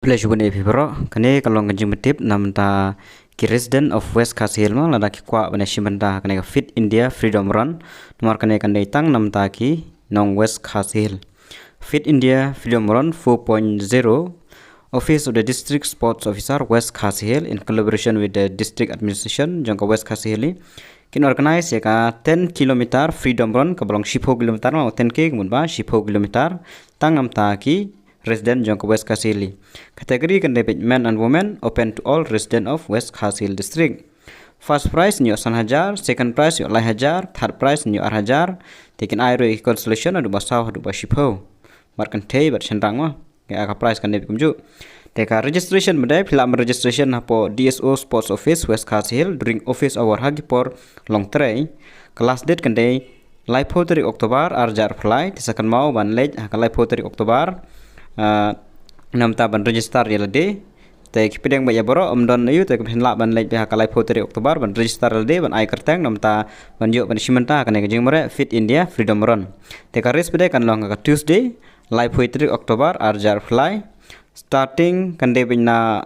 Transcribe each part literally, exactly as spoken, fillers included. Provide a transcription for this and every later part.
Khublei shibun ïa phi baroh. Kane ka long ka jingpyntip namar ki resident of West Khasi Hills mo, lada ki kwah ban ïashim bynta ha kane ka Fit India Freedom Run, namar kane kan dei tang namar ki nong West Khasi Hills. Fit India Freedom Run four point zero, Office of the District Sports Officer, West Khasi Hills, in collaboration with the District Administration jong ka West Khasi Hills, kin organize ïa ka ten kilometer Freedom Run, kaba long shiphew kilometer mo, ten K ka mut ba shiphew kilometer, tang namar ki resident jong ka West Khasi Hills. Category kan dei beit men and women, open to all resident of West Khasi Hills District. First prize ngi ïoh san hajar, second prize ïoh lai hajar, third prize ngi ïoh ar hajar. Te kin ai ruh ïa ki consolation naduh ba saw haduh ba shiphew. Bad kynthei bad shynrang mo, ïa ka prize kan dei beit kumjuh. Te ka registration ba dei, phi lah ban registration hapoh D S O Sports Office, West Khasi Hills, during office hour ha ki por long trei. Ka last date kan dei laiphew tarik October ar hajar arphew lai. Te sa kynmaw ban leit ha ka laiphew tarik October, ah, namar ban register ïa lade. Te ki pdiang beit ïa baroh, ym don aïu te ki pynlah ban leit beit ha ka laiphew tarik October ban register ïa lade, ban ai kyrteng namar ban ïoh ban shim bynta ha kane ka jingmareh Fit India Freedom Run. Te ka race ba dei kan long ha ka Tuesday, laiphew tarik October ar hajar arphew lai. Starting kan dei beit na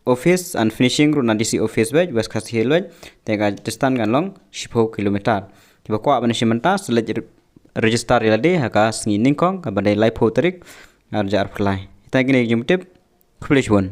office and finishing ruh na D C office beit, West Khasi Hills beit. Te ka distance kan long shiphew kilometer. Kiba kwah ban ïashim bynta, sa leit re-, register ïa lade ha ka sngi nyngkong, kaba dei laiphew tarik ar hajar arphew lai. Ita kine ki jingpyntip. Khublei shibun.